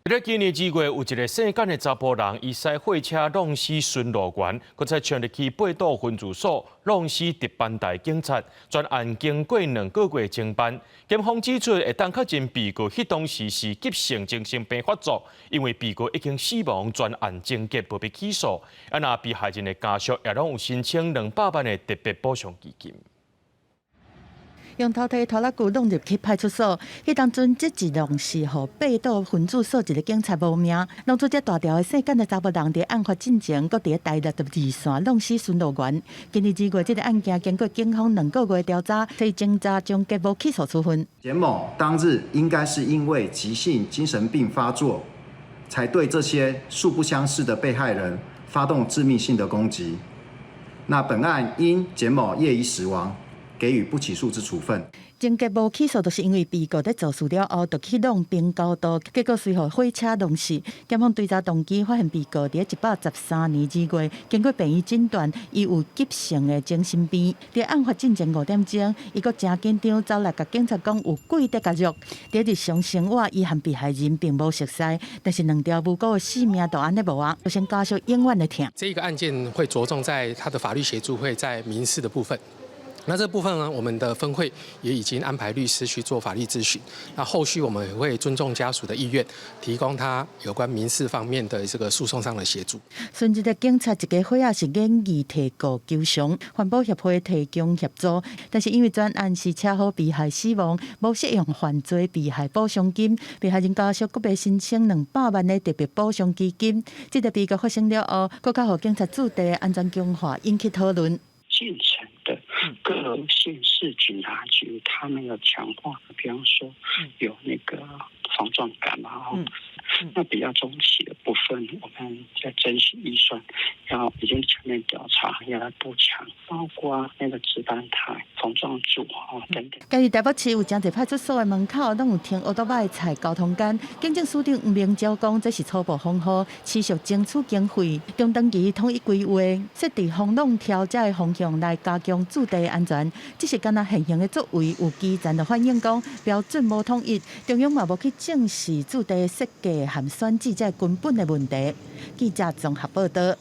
佇今年2月，有一个姓簡的查埔人，伊駛貨車挵死巡邏員，閣再衝入去八堵分駐所，挵死值班台警察。全案經過2個月偵辦，檢方指出會當確認被告彼當時是急性精神病發作，因為被告已經死亡，全案終結不必起訴。啊，若被害人的家屬也攏有申請200萬的特別補償基金。用頭提拖拉機挵入去派出所，彼當陣這一挵是予八堵分駐所一个警察無命，弄出這大條的姓簡的查埔人佇案發進前，閣佇台六十二線挵死巡邏員。今年2月，這个案件經過警方2個月調查，所以偵查終結無起訴處分。簡某當日應該是因為急性精神病發作，才對這些素不相識的被害人發動致命性的攻擊。那本案因簡某業已死亡，給予不起訴之處分。終結無起訴，就是因為被告佇肇事了後，就去挵平交道，結果隨予貨車挵死。檢方追查動機，發現被告佇113年2月，經過病醫診斷，伊有急性的精神病。佇案發進前5點鐘，伊閣誠緊張走來共警察講有鬼佇共虐。佇日常生活，伊和被害人並無熟似，但是兩條無辜的性命就按呢無啊，造成家屬永遠的疼。這個案件會著重在他的法律協助會在民事的部分。那這部分呢，我們的分會也已經安排律師去做法律諮詢。那後續我們也會尊重家屬的意願，提供他有關民事方面的這個訴訟上的協助。順日的警察一家伙仔是願意提告求償，環保協會提供協助，但是因為全案是車禍被害死亡，無適用犯罪被害補償金，被害人家屬閣欲申請200萬的特別補償基金。這個悲劇發生了後，閣較予警察駐地安全強化引起討論。現成的各縣市警察局，他們有強化，比方說有那個防撞桿嘛，那比較中期的部分，我們在爭取預算，要已經全面調查，要來補強，包括那個值班台、防撞柱啊等等。家己台北市有誠濟派出所的門口，攏有停歐多擺載交通桿。警政署長吳明昭講，這是初步防護，持續爭取經費，中長期統一規劃，設置防挵柱這个方向來加強駐地安全。只是敢若現行的作為，有基層就反映講標準無統一，中央嘛無去正視駐地設計和選址這根本的問題。記者綜合報道。